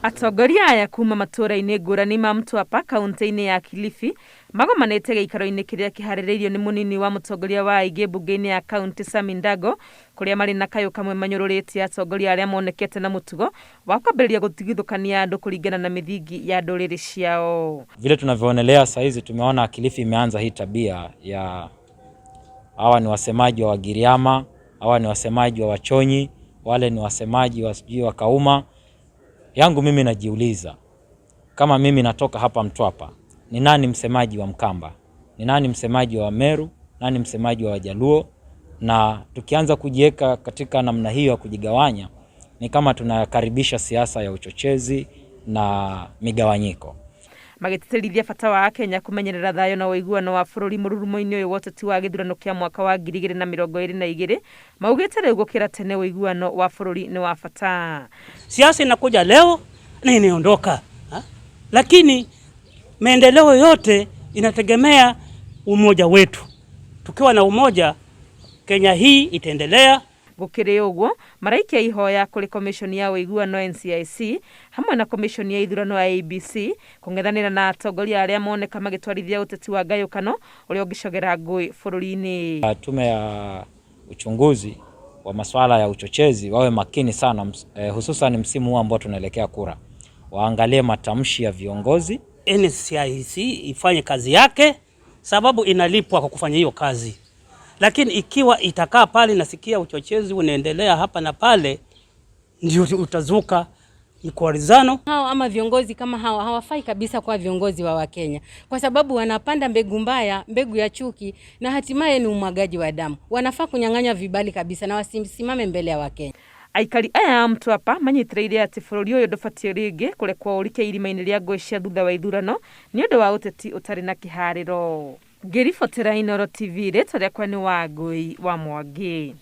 Atongoria aya kuma matũũra-inĩ ngũrani ma Mtwapa kaunti-inĩ ya Kilifi magomanĩte gĩikaro-inĩ kĩrĩa kĩharĩrĩirio nĩ mũnini wa mũtongoria wa aingĩ mbunge-inĩ ya kaunti Sami Ndago, kũrĩa marĩ na kayũ kamwe manyũrũrĩtie atongoria arĩa monekete na mũtugo wa kwambĩrĩria gũtigithũkania andũ kũringana na mĩthingi ya ndũrĩrĩ ciao. Vile tunavyoonelea saa hizi, tumeona Kilifi imeanza hii tabia ya hawa ni wasemaji wa Wagiriama, hawa ni wasemaji wa Wachonyi, wale ni wasemaji wa sijui wa Kauma. Yangu mimi najiuliza, kama mimi natoka hapa Mtwapa, ni nani msemaji wa Mkamba? Ni nani msemaji wa Meru? Nani msemaji wa Wajaluo? Na tukianza kujiweka katika namna hiyo ya kujigawanya, ni kama tunakaribisha siasa ya uchochezi na migawanyiko. Magĩtĩtĩrithia bata wa Akenya kũmenyerera thayũ na ũiguano wa bũrũri mũrurumo-inĩ ũyũ wa ũteti wa gĩthurano kĩa mwaka wa 2022, maugĩte rĩu gũkĩra tene ũiguano wa bũrũri nĩ wa bata. Siasa inakuja leo na inaondoka, lakini maendeleo yote inategemea umoja wetu. Tukiwa na umoja, Kenya hii itaendelea. Gũkĩrĩ ũguo, maraikia ihoya kũrĩ komishoni ya ũiguano NCIC hamwe na komishoni ya ithurano IEBC kũng'ethanĩra na atongoria arĩa moneka magĩtwarithia ũteti wa ngayũkano ũrĩa ũngĩcogera ngũĩ bũrũri-inĩ. Tume ya uchunguzi wa masuala ya uchochezi wawe makini sana, hususan msimu huu ambao tunaelekea kura, waangalie matamshi ya viongozi. NCIC ifanye kazi yake, sababu inalipwa kwa kufanya hiyo kazi. Lakini ikiwa itakaa pale nasikia uchochezi unaendelea hapa na pale, ndio utazuka mikwaruzano. Hao ama viongozi kama hawa hawafai kabisa kuwa viongozi wa Wakenya, kwa sababu wanapanda mbegu mbaya, mbegu ya chuki, na hatimaye ni umwagaji wa damu. Wanafaa kunyang'anywa vibali kabisa na wasisimame mbele ya Wakenya. Aikari aya a Mtwapa manyitĩrĩire atĩ bũrũri ũyũ ndũbatiĩ rĩngĩ kũrekwo ũrike irima-inĩ rĩa ngũĩ cia thutha wa ithurano nĩ ũndũ wa ũteti ũtarĩ na kĩharĩro. Ngĩribotera Inooro TV, rĩtwa rĩakwa nĩ Wangũi wa Mwangi.